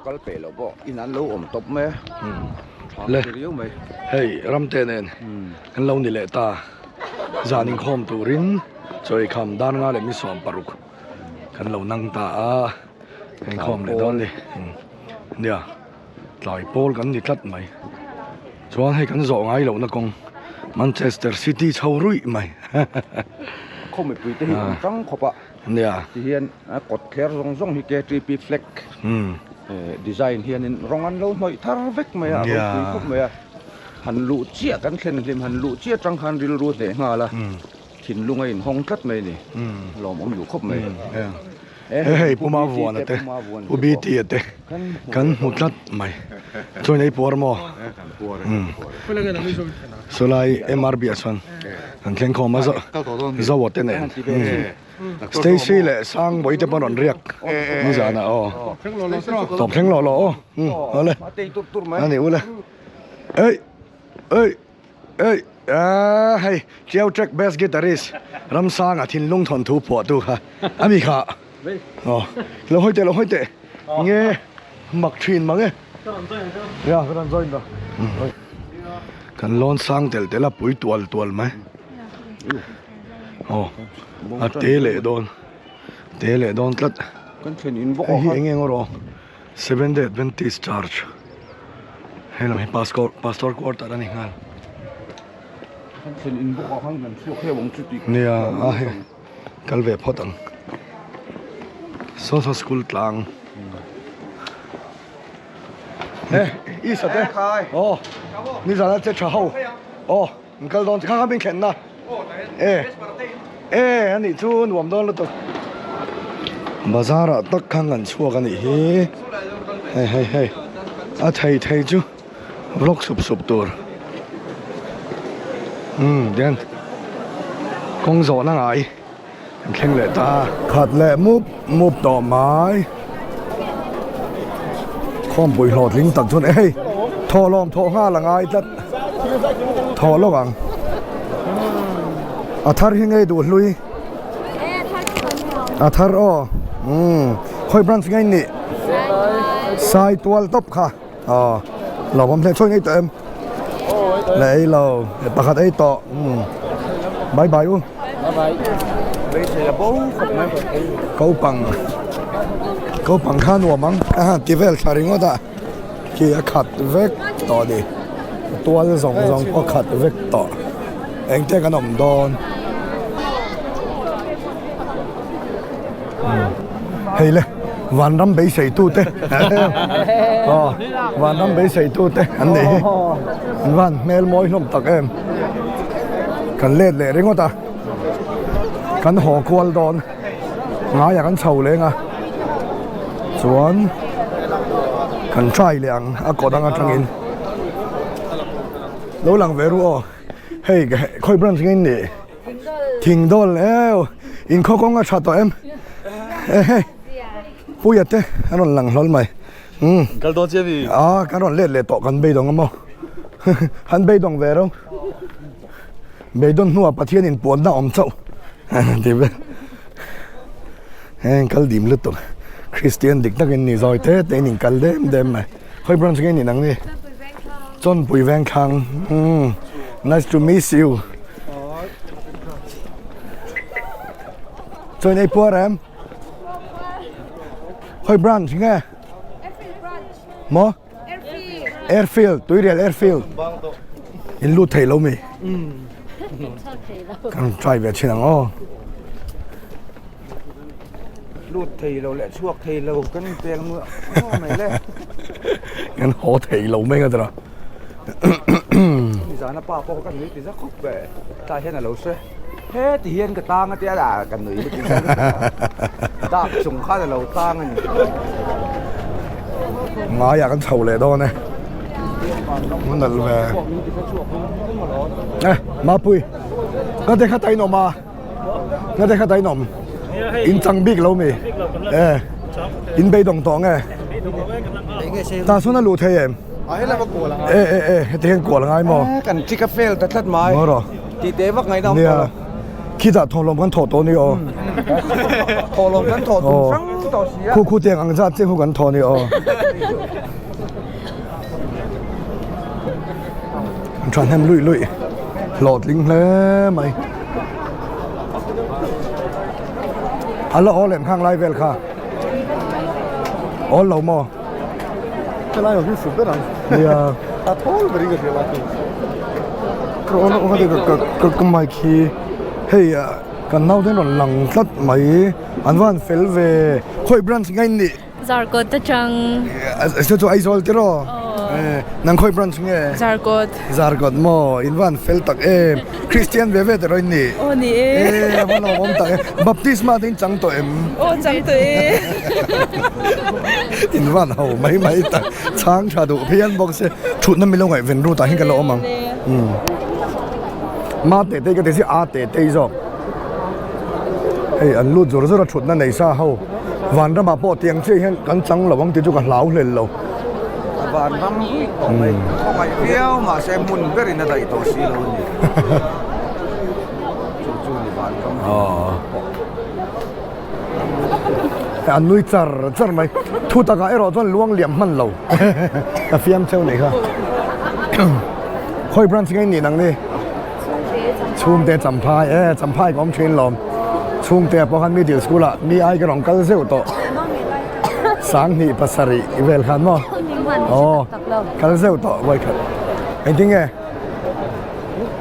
kal peh loh pawh in an lo awm tawp mai a tha Le ka ti riau mai. Hei ramte nen kan lo ni leh ta zan inkhawm turin chawikham dan nga leh mi 60 kan lo nang ta a inkhawm leh dawn ni nia tlai pawl kan ni tlat mai chuan hei kan zawh ngai lohna kawng Manchester City chho ruih mai Khaw mipui te hi an tang khawp a. Nia. Ti hian a kawt thler zawng zawng hi KTP flag design hianin rawng an lo hnawih thar vek mai a, a ropui khawp mai a. Han luh chiah kan thlen hlim han luh chiah atang khan rilru a hneh nghal a, thinlung a inhawng tlat mai a ni, a lawmawm duh khawp mai. He hei Pu Mavuana te, Pu BT-a te kan hmu tlat mai. Chuan ei puar maw? Sawlai MRB-ah chuan an thleng khawm a, Zoa te nen. Stacy leh Sangbawi te pawh an rawn riak nizanah aw. Tawp thleng lawh lawh aw. Awle. A ni ule. Ei! Ei! Ei aaa hei Chiau Trek Bass Guitarist Ramsanga thinlung thawnthu phuahtu kha a mi kha aw lo hawi teh lo hawi teh nge mak thin mang e ya ka rawn join ta kan lawn sang tel tel a pui tual tual mai aw a te leh dawn te leh dawn tlat hei hi eng eng erawh Seventh Day Adventist Church hei lam hi pastor pastor quarter a ni nghal nia a hei kal ve phawt ang saw saw school tlang e i sa te aw nizan a che tha ho aw An kal dawn kha kha min thlenna e e a nih chu nuam dawn lutuk bazar ah tak khan kan chhuak a nih hi hei hei hei a thei thei chu vlog sup sup tur umm tian kawng zawhna ngai an thleng leh ta khat leh mup mup tawh mai khawmpui hlawhtling tak chuan hei thawhlawm thawh nghal a ngai tlat thawh lawk ang a thar hi ngei duh hlui a thar aw umm khawi branch nge nih sai tual tawp kha aw lawmawm hle chhuak ngei tawh em la ei lo pakhat ei tawh umm bye bye u kopang kopang kha nuam ang a han ti vel thla ringawt a khi a khat vek tawh a ni tual zawng zawng pawh a khat vek tawh engte kan awm dawn hei le vanram beisei tute aw vanram beisei tute an nih hi an van hmel mawi hlawm tak em kan let leh ringawt a kan haw kual dawn ngaiah kan chho leng a chuan kan try leh ang a kawt ang atangin lo lang ve ru aw hei khawi branch nge in nih. Thingdawl eu in khaw kawng a tha tawh em e hei Puia te an rawn lang hlawl mai umm Kal dawn chiah mi a kan rawn let leh tawh kan beidawng a maw han beidawng ve ro beidawn hnuah Pathian in puanna awm chauh tih vel heng kal dim lutuk Kristian dik takin ni zawi te te in inkal dem dem mai khawi branch nge ni nang ni Chawnpui Vengthlang umm nice to miss you Chuan ei puar em Khawi branch nge Maw Airfield Tuirial Airfield In lut thei lo mi Kan try ve thin ang aw Lut thei lo leh chhuak thei lo kan inpek nuah nuah mai le. Kan haw thei lo mai nga tira. Nizana pa pawh ka nui ti za khawp ve. Tlai hian a lo hre. He ti hian ka tang a tia a ka nui ti za lutuk a. Dak chung khan a lo tang a ni. Ngaiah kan chho leh dawn e. Nalh ve. Eh Mapui ka te kha tainawm a. Nga te kha tain awm in chang bik lo mi e in beidawng tawh nge tah sawn a luh thei em e e e heti hian kual a ngai maw kan chik a fail ta tlat mai maw rawh tih teh vak ngaihna awm nia tawh lo khi. Khitah thawhlawm kan thawh tawh ni aw. Thawhlawm kan thawh tum hrang tawh si a. Khu khu tiang ang zat che khu kan thawh ni aw. Kan thahnem luih luih hlawhtling hle mai. A la aw lem khang lai vel kha. Awl lo maw? Helai ho hi fu ber ang. Nia. A thawl ber in ka hria lai hi. Ka awl ka ka ka ka mic hi hei kan naute rawn lang tlat mai an va han fel ve khawi branch nge in nih? Zarkawt atang. Chu chu Aizawl tiraw? Aw. Nang khawi branch nge? Zarkawt. Zarkawt maw? In va han fel tak em? Kristian ve ve tiraw in nih? Aw ni e. E a va lawmawm tak e. Baptisma te in chang tawh em? Aw chang tawh e. In va han ho mai mai tak. Chhang tha duh phian bawk se. Thutna milo ngaihven ru tah hian ka la awm ang. Ma teh tei ka ti si a teh tei zawk. Hei an lut zawr zawr a thutna nei sa ho vanramah pawh tiang chiah hian kan chang lo ang tih chu ka hlau hlel lo. Vanram ruih tawh mai khawngaih viau mahse hmun berin a daih tawh si lo a ni. Chu chu ni vanram ruih pawh. An nui char char mai. Thu takah erawh chuan luang liam hman lo. Ka fiam cheu nih kha. Khawi branch nge nih nang ni? Chhungte Champhai e Champhai ka awm thin lawm. Chhungte pawh khan middle school ah mi ai ka rawn kal zeuh tawh. Sanghnih pasarih vel khan maw? Aw kal zeuh tawh vawikhat. Engtin nge?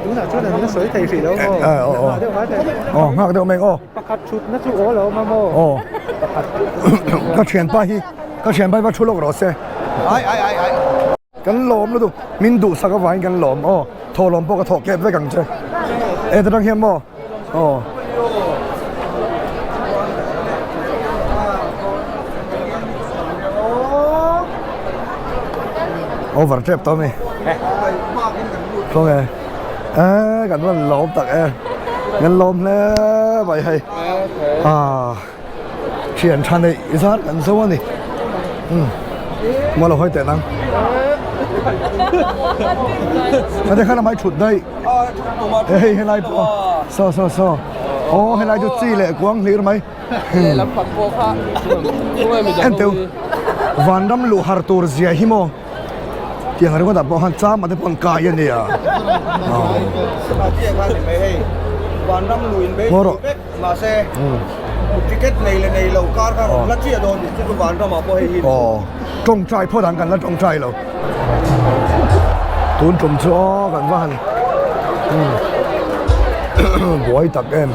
Tunah chuan an la sawi thei hrih lo maw? Aw aw nghak deuh mai aw. Pakhat thutna chu aw lo awm a maw? Aw ka thianpa hi ka thianpa hi va thu lawk rawh se. Ai ai ai ai. Kan lawm lutuk min duhsak avangin kan lawm aw thawhlawm pawh ka thawh kep vek ang che e ta tang hian maw aw. Over tep tawh mi khawnge e kan rawn lawm tak e kan lawm hle mai hei ah. Thian tha neih zat kan zo a ni. Umm. Maw lo hawi teh nang. Ka te khan a mai thut daih. He hei helai pawh. Saw saw saw. Aw helai chu chi leh kuang hlir mai. Enteu vanram luh har tur zia hi maw. Tiang ringawt ah pawh khan cham ah te pawh an kai a nia. Ngaw rawh. Mahse, ticket nei leh nei lo kar kha rawn la chiah dawn chu chu vanramah pawh hei hi. Aw, tawngtai phawt ang kan la tawngtai lo. Tun tum chu aw kan va han buai tak em.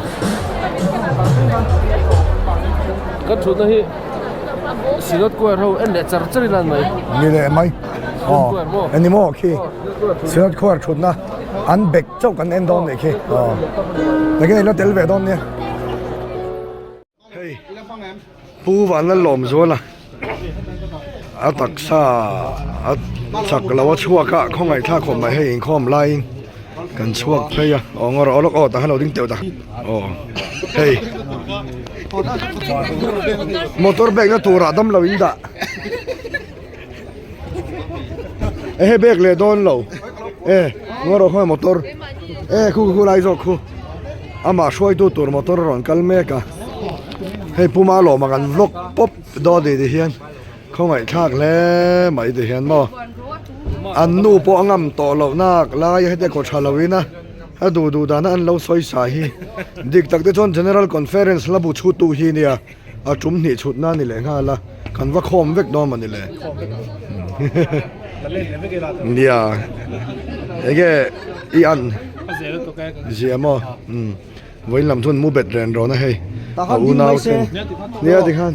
Kan thutna hi Synod Choir ho en leh char char in an mai. Ni leh mai. Aw, eng ni maw khi Synod Choir thutna an bek. Chauh kan en dawn nih khi aw enge ila tel ve dawn nia hei pu van lal lawm zual a a taksa a chak lo a chhuak a khawngaih thlak khawp mai hei inkhawm laiin kan chhuak phei a aw ngaw rawh aw lawk aw tah hian lo ding teuh ta aw hei motor bag na turah damlo in dah. E hei bag leh dawn lo e ngaw rawh khawnge motor e khu khu lai zawk khu amah hruaitu tur motor a rawn kal mek a hei puma lawm ang an vlog pawp dawn tih ti hian khawngaih thlak hle mai ti hian maw an nu pawh a ngam tawh loh nak lai a heti a kaw tha lo in a a duh duh dana an lo sawi sa hi dik tak te chuan general conference hla bu chhutu hi nia. A tum hnih chhut na ni leh nghal a, kan va khawm vek dawn mawni le. Nia, enge i an zia maw? Umm, vawiin lam chuan mu bet ren rawn a hei, a unau ten. Nia tikhan.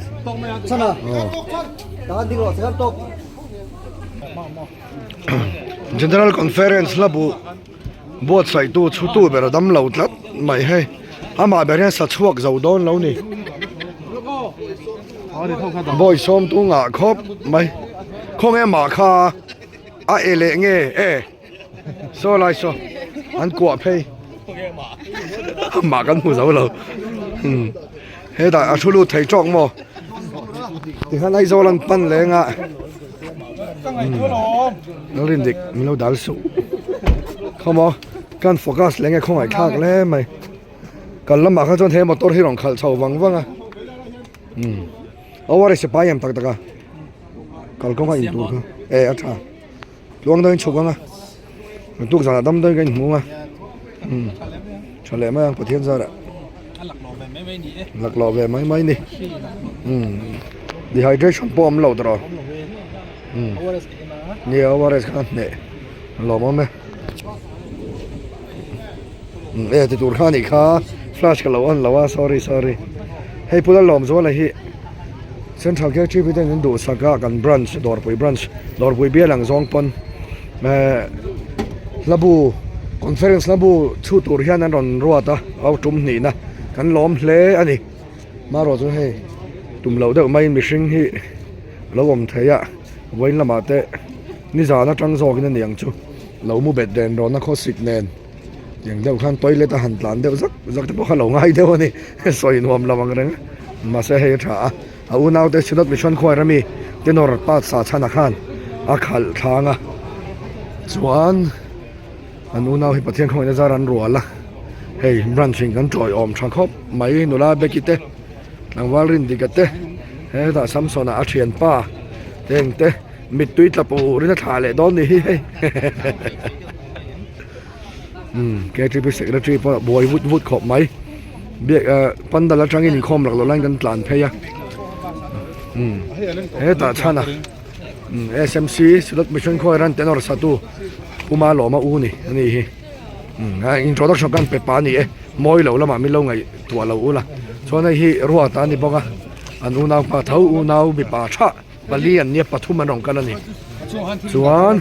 General Conference hla bu buatsaihtu chhutu ber a dam lo tlat mai hei amah ber hian sa chhuak zo dawn lo ni bawi sawm tu ngah khawp mai khawnge mah kha a e leh nge e saw lai saw an kuah phei amah kan hmu zo lo hetah a thu lut thei tawk maw tikhan Aizawl an pan leng a Lalrin dik min lo dal suh khaw maw kan focus leh nge khawngaih thlak hle mai. Kal lamah kha chuan he motor hi rawn khalh chho vang vang a umm ORS pai em tak tak a kalkawng a in tur kha e a tha tluang deuhin chhuk ang a naktuk zanah dam deuhin ka inhmu ang a umm tha leh mai ang Pathian zarah laklawh ve mai mai ni umm dehydration pawh awm lo tawh umm nia ORS kha hneh lawm awm e. E ti tur kha anih kha flash ka lo on lo a sorry sorry hei pula lawm zuala hi central ktp ten an duhsak a kan branch dawrpui branch dawrpui bial ang zawng pawn ehh hlabu conference hlabu chhu tur hian an rawn ruat a au tum hnihna kan lawm hle a ni marawh chu hei tum loh deuh maiin mihring hi lo awm thei a vawiin lamah te nizan atang zawkin a ni ang chu. Lo mu bet den rawhna khawsik nen tiang deuh khan toilet a han tlan deuh zak zak te pawh kha lo ngai deuh a ni sawi nuam lo ang reng a mahse hei a tha a a unau te Synod Mission Choir ami tenor pa sa chhana khan a khalh thlang a chuan an unau hi Pathian khawngaihna zar an rual a hei branch in kan tawiawm tha khawp mai nula Becky te tlangval Rindika te hetah Samsona a thianpa te engte. Mittui tla purin a thlah leh dawn ni hi hei umm ktp secretary pawh buai vut vut khawp mai biak ah pandal atangin inkhawm lak loh laiin kan tlan phei a umm hetah chhan a umm smc sulot mission khawi ran tenor satu puma lawma u ni ani hi umm introduction kan pe pa ani e mawi lo lamah min lo ngaihtuah lo ula chuan hei hi ruat a ni bawk a an unaupa tho unau mipa tha. Pali an nia pathum an rawn kal a ni chuan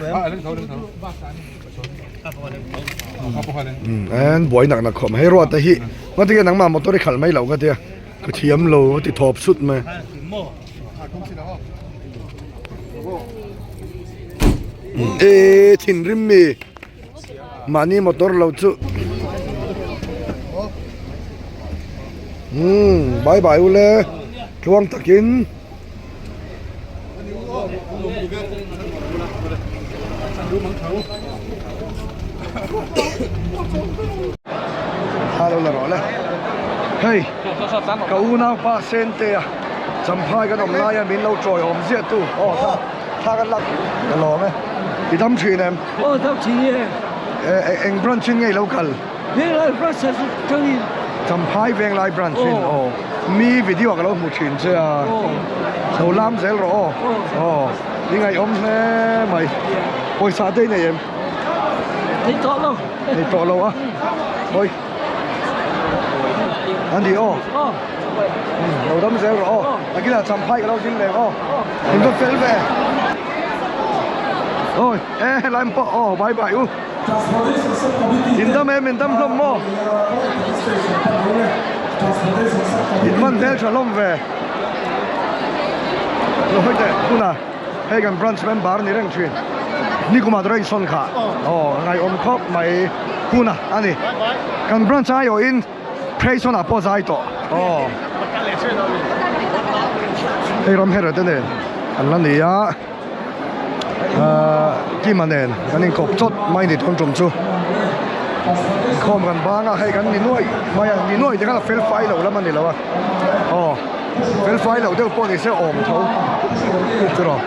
umm buai nak nak khawp mai hei ruat te hi ngatinge nangmah motor i khalh mai loh ka tia ka thiam lo a ti thawp sut mai e thinrim mi mahni motor lo chu umm bye bye ule tluang takin. Hello la rawh le hei ka unau pa sente a champhai kan awm lai a min lo tawi awm ziah tu aw tha tha kan lak ka lawm e i dam thin em aw dam thin e eng branch in nge i lo kal Venglai branch atangin. Champhai Venglai branch in aw. Mi video ah ka lo hmu thin che a. Lo lam zel rawh aw. Aw. I ngaihawm hle mai. Pawisa te i nei em? Nei tawh lo. Nei tawh lo a. Hawi. A ni aw. Lo dam zel rawh aw. Nakinah Champhai ka lo zin leh aw. In va fel ve. Awi e helai pawh aw bye bye u. In dam em in dam hlawm maw? In man hmel tha hlawm ve. Lo hawi teh huna hei kan branch member ni reng thin. Nikuma tura insawn kha aw ngaihawm khawp mai huna a ni. Kan branch aiawhin Phreisawn ah pawh zai tawh aw. Hei ram hera te nen an la ni a. Kima nen kan inkawp chawt mai ni tawn tum chu inkhawm kan bang a hei kan ni nuaih mai a ni nuaih te khan a fel fai lo lam a ni lo a aw fel fai lo deuh pawh ni se awm tho chu rawh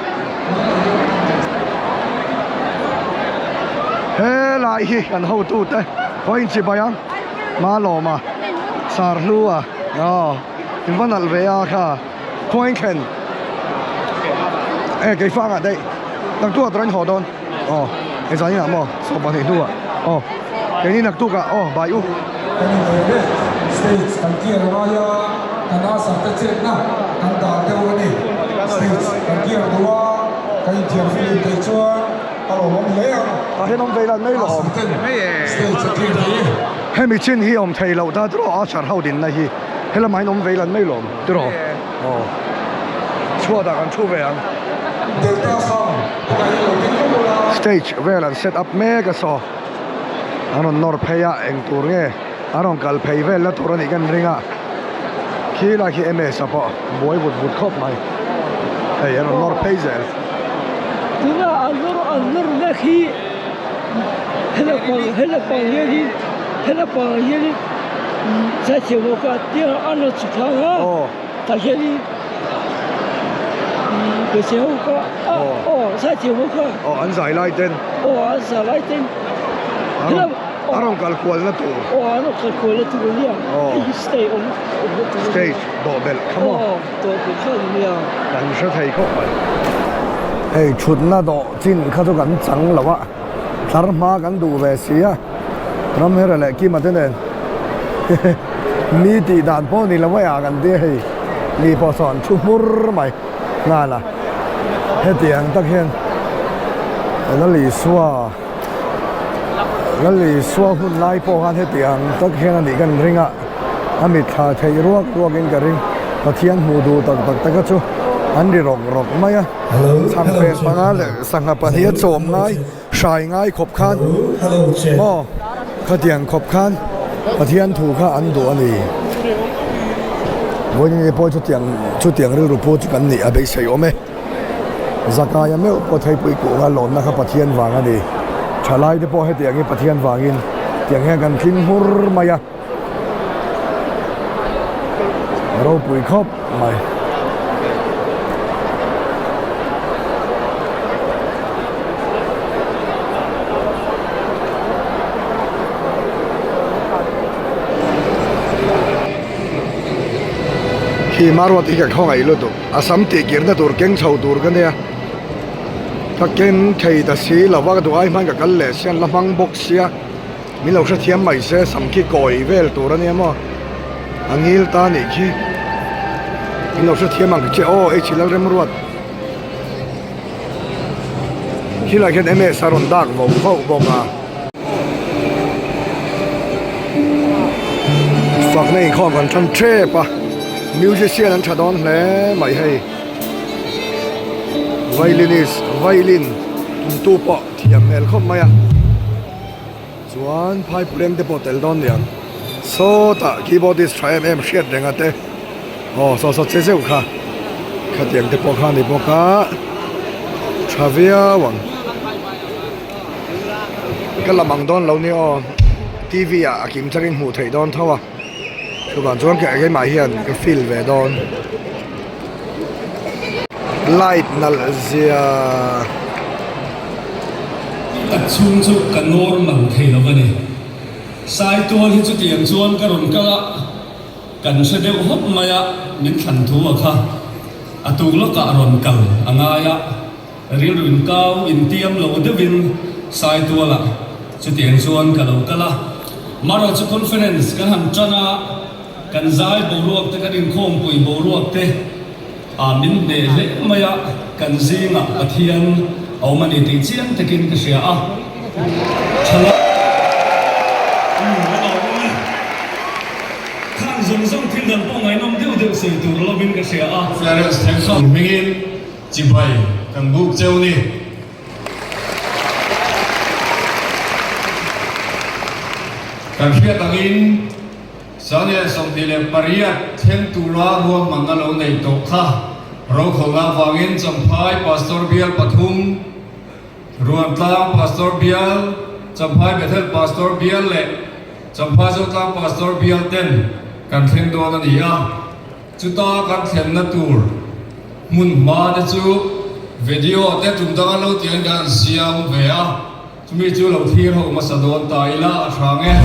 helai hi kan hotu te khaw inchibai ang Malawma Sarhlua aw in va nalh ve a kha. Khawngain thlen e kei fangah daih naktuk ah tawrh in haw dawn aw hei zan inah maw sawm pahnih hnuah aw keini naktuk ah aw bai u. Kan inei ve stage kan clear a ngai a kan asar te chetna kan dah deuh a ni stage kan clear duh a kan inthiam filim theih chuan a lawmawm hle ang. Tah hian awm vei lan mai lo Asar ten stage a clear thei e. Hemi chin hi awm thei loh ta tawh asar ho dinna hi. Helamah hian awm vei lan mai lawm tiraw aw chhuatah kan thu ve ang. Stage vel an set up mek a saw an rawn nawr phei a eng tur nge an rawn kal phei vel na tur a nih kan ring a khi lai khi ms a pawh buai vut vut khawp mai hei an rawn nawr phei zel. Tuna an nawr an nawr mek hi helapang helapang hianin helapang hianin. Zaithiam ho kha tiang an rawn chhuk thlang a, tah hianin hmeichhe ho kha aw zaithiam ho kha. Aw an zai lai ten. Aw an zai lai ten. A rawn kal kual na tur. Aw a rawn kal kual na tur a nia. Hei hi stage awm na tur a nia. Stage dawh belh kha maw? Aw dawh belh kha a ni mai a. Kan hre thei khawp mai. Hei thutna dawh chin kha chu kan chang lo a. Thar hma kan duh ve si a, Ramhera leh Kima te nen mi tih dan pawh ni lo mai ah kan tia hei mi pawh sawn thu hmur mai nghal a, hetiang tak hian Lalisua Lalisua hun lai pawh khan hetiang tak hian a nih ka ring a, a mitthla theih ruak ruak in ka ring, Pathian hmuh duh tak tak te kha chu an ri rawk rawk mai a. Chhangpel panga leh sangha pahnih a chawm ngai, hrai ngai khawp khan maw khatiang khawp khan Pathian thu kha an duh a ni. Vawiin pawh chutiang chutiang rilru pu chu kan nih a beisei awm e. Zakaia meuh pawh theipui kuhna lawnna kha Pathian vang a ni. Thalai te pawh hetiang hi Pathian vangin tiang hian kan tling hmur mai a. Ropui khawp mai. Khi Maruat hi ka khawngaih lutuk a sam tih kirna tur keng chho tur ka nia ka ken thei ta si lo va ka duh ai hman ka kal leh sia an la hmang bawk sia. Min lo hrethiam mai se sam khi kawi vel tur a nia maw a ngil ta a nih khi min lo hrethiam ang che aw hei chhi Lalremruat khilai khian ms a rawn dak vauh vauh bawk a fakna inkhawm kan tan tep a musician an tha dawn hle mai hei violinist violin tumtu pawh thiam hmel khawp mai a. Chuan phaipuleng te pawh tel dawn niang. Sawtah keyboardist tha em em hriat renga te aw saw saw che zeuh kha khatiang te pawh kha a ni bawk a tha viau ang. Ka lam ang dawn lo ni aw T_V ah a kim changin hmuh theih dawn tho a chuvang chuan keimah hian ka feel ve dawn. Light nalh zia. Tak chhung chu ka normal thei lo a ni. Saitual hi chutiang chuan ka rawn kal a, kan hre deuh hawp mai a, min thlan thu a kha. A tuk lawkah rawn kal a ngai a, rilru inkau intiam lo deuhin Saitualah chutiang chuan ka lo kal a. Marawh chu conference kan han tan a, kan zai boruak te, kan inkhawmpui boruak te, A min hneh hle mai a, kan zingah Pathian a awm a ni tih chiang takin ka hria a. Thalai a lo awm e. Khang zawng zawng thil dan pawh ngaihnawm deuh deuh sawi tur lovin ka hria a. Florence Thengsawn hmingin chibai kan buk cheu ni. Kan hriat angin. Sania 28 thleng tura ruahmanna lo nei tawh kha rokhawlna avangin Champhai Pastor Bial pathum, Ruantlang Pastor Bial, Champhai Bethel Pastor Bial leh Champhai Zotlang Pastor Bial ten kan thleng dawn a ni a. Chuta kan thlenna tur hmun hma te chu video te tum danga lo tiang kan han siam ve a. Chumi chu lo thlir ho hmasa dawn ta ila a hrang e.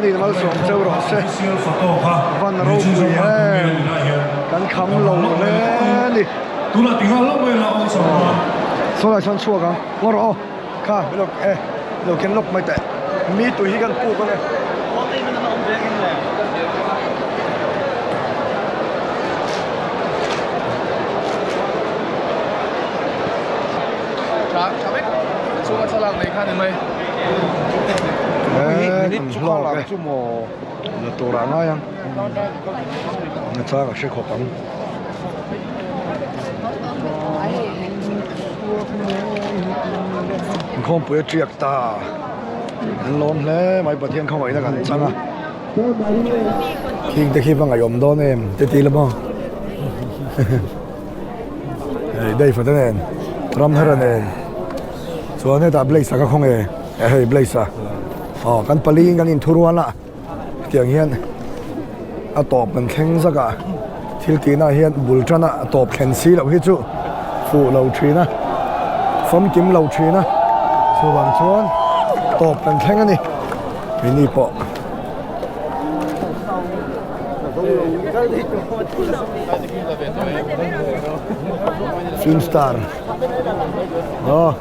Pathianin malsawm cheu rawh se. Van ropui em kan kham lo hle a ni. Saw lai sawn chhuak ang ngaw rawh aw kha lo e lo ken lawk mai teh mi tui hi kan puk ang e. Minute chu kha lang chu maw la tur ah ngai ang na chang a hre khawp ang inkhawmpui a tiak ta an lawm hle mai Pathian khawngaihna kan chang a khing te khi va ngaihawm dawn em te ti la maw hei Dave a te nen Ramhara nen chuan hetah Blaze a ka khaw nge hei Blaze a aw kan pali in kan inthurual a hetiang hian a tawp kan thleng zak a thil tihna ah hian bul tan a a tawp thlen si loh hi chu fuh lo thin a famkim lo thin a chuvang chuan tawp kan thleng a ni keini pawh. Film star aw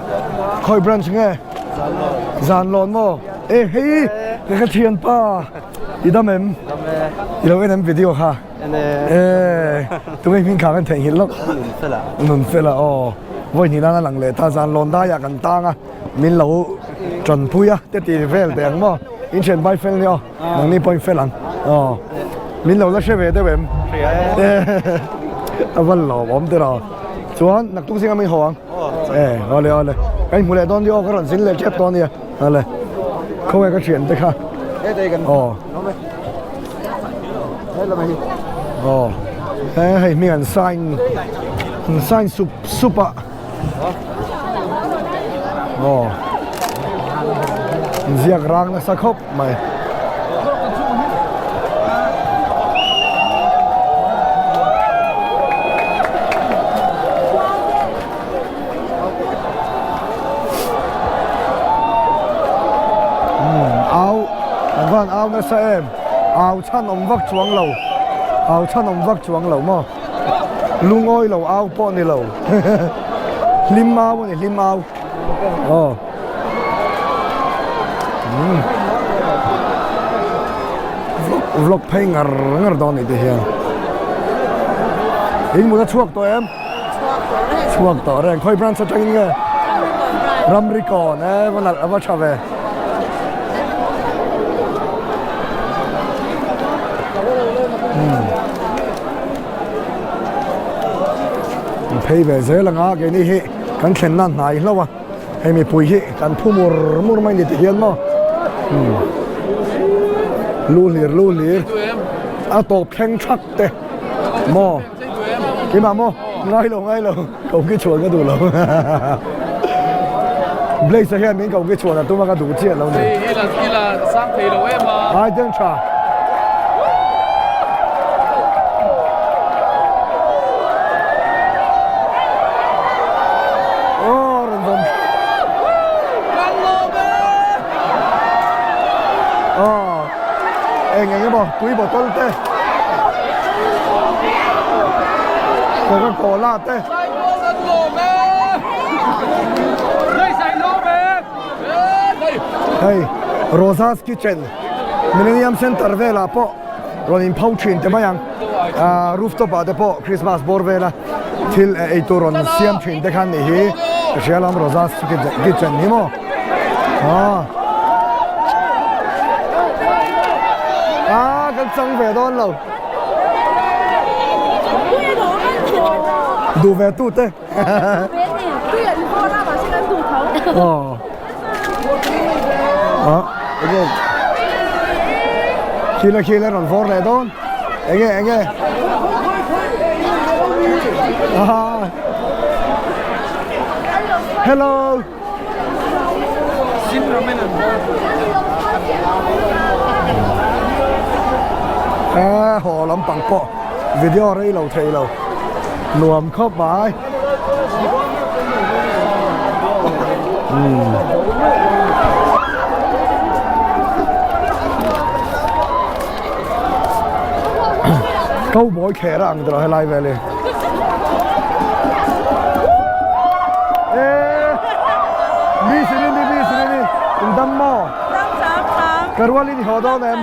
khawi branch nge Zanlawn maw e hei ka ka thianpa i dam em i lo en em video kha e tunge hming kha kan theihnghilh lawk nun fela aw vawi hnih nan a lang leh ta Zanlawn daiah kan tang a min lo tanpui a te ti vel teh ang maw in thian bai fel nia aw. Nangni pawhin fel ang. Aw. Min lo la hre ve deuh em? A va lawmawm te rawh. Chuan naktuk zinga min haw ang. E, awle awle. Ka inhmu leh dawn nia aw, ka rawn zin leh tep dawn nia. Awle. Khawnge ka thian te kha. Aw. Aw. He hei hming an sign an sign sup sup a. Aw. Inziak rang nasa khawp mai. Au an van au nasa em au chhan awm vak chuang lo au chhan awm vak chuang lo maw lungawi lo au pawh ni lo hlim au a ni hlim au aw vlog vlog phei ngar ngar dawn ni te hian in mut a chhuak tawh em chhuak tawh reng khawi branch atangin nge ramri kawn e va nalh a va tha ve. Phei ve zel anga keini hi kan thlen nan hnai hlauh a hei mipui hi kan phu mur mur mai ni ti hian maw lu hlir lu hlir a tawp thleng thak te maw keimah maw ngai lo ngai lo ko ki chhuan ka duh lo Blaze hian min ko ki chhuan a tum a ka duh chiah lo ni ai deng tha Oh, rawn vawm. Oh, eng eng emaw tui bottle te. Coca Cola te. Hei, Rosa's Kitchen, Millennium Center velah pawh rawn inpho thin te mai ang. Ah, rooftop ah te pawh Christmas bawr vela thil ei tur rawn siam thin te khan nih hi. Ka hria lam Rosa's Kitchen hi maw. Ah. Ah, kan chang ve dawn lo. Duh ve tu te. Aw. Ah, enge. Khila khila rawn vawr leh dawn. Enge enge. Ah. Hello. A haw lampang pawh video rei lo thei lo nuam khawp mai umm. Cowboy kher a ang tawh helai vel hi. Eh, mi sirini mi sirini in dam maw? Ka rualin i haw dawn em?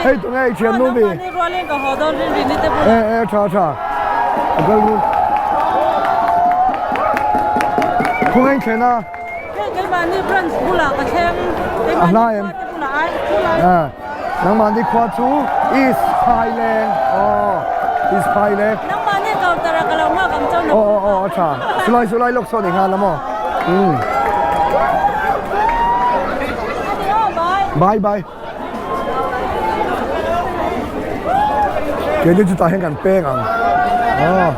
Hei tunge i thian nu mi? Eh eh tha tha. A kal ru. Khung thlen a. Keimahni branch bulah ka thleng. A hlai em? Ah. Nangmahni khua chu East Phaileng. Aw East Phaileng. Nangmahni counter ah ka lo nghak ang chuan. Aw aw aw a tha. Sulai sulai lawk sawn i nghal a maw? Umm. Bye bye. Keini chutah hian kan peng ang. Aw.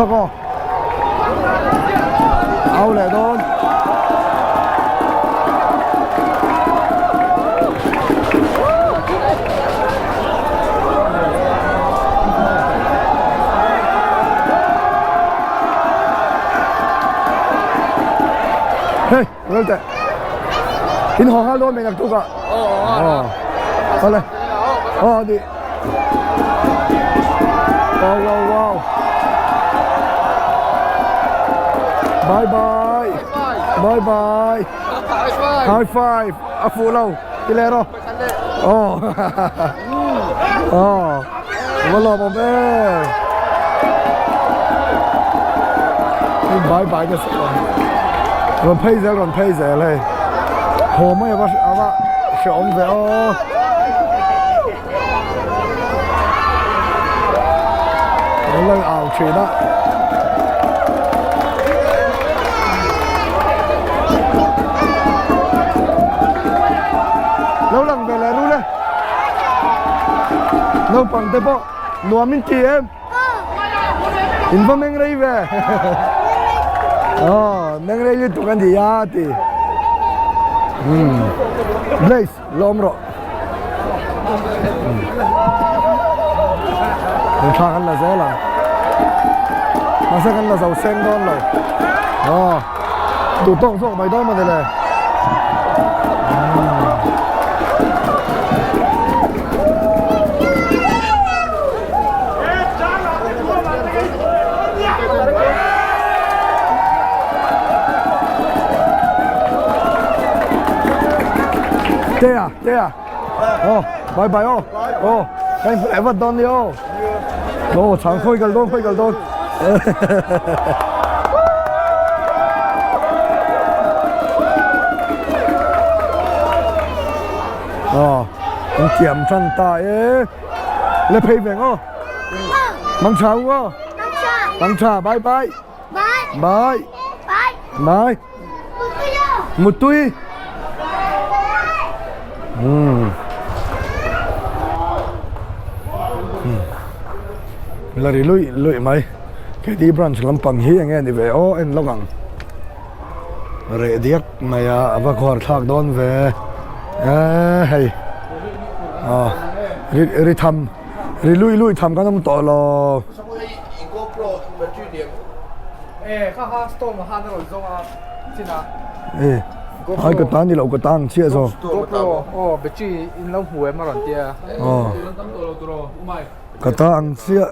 Lawk aw. Au leh dawn. Hey, rel teh. In haw nghal dawn mai naktuk ah. Aw. Awle. Aw ni. Wow wow wow. Bye bye. Bye bye. High five. A fuh lo. Ti leh rawh. Aw. Aw. Va lawm awm em. Bye bye nasa rawn phei zel rawn phei zel hei. Haw mai ava ava hrehawm ve aw. An lo au thin a. Lo lang ve leh rul e. Naupang te pawh nuam in ti em? In va meng rei ve. Aw, meng rei lutuk a ni a ti. Blaze, lawm rawh. Thla kan la zel ang. Mahse kan la zo seng dawn lo. Aw, duh tawk zawk mai dawn mawni le. Tea, tea. Oh, bye bye oh. Oh, kan in vat dawn nia oh. Oh, chang khawi kal dawn, khawi kal dawn. Oh, an tiam tan ta e. Le phei veng aw. Mang tha u aw. Mang tha. Bye bye. Bye. Bye. Mutui. Umm. La ri lui lui mai. KD branch lampang hi enge ni ve aw en lawk ang. Reh diak mai a a va khuar thlak dawn ve eh hei ah ri ri tham ri lui lui tham kan awm tawh lo. Eh ai ka tan ni lo ka tang chiah zawk. Aw ka tang chiah.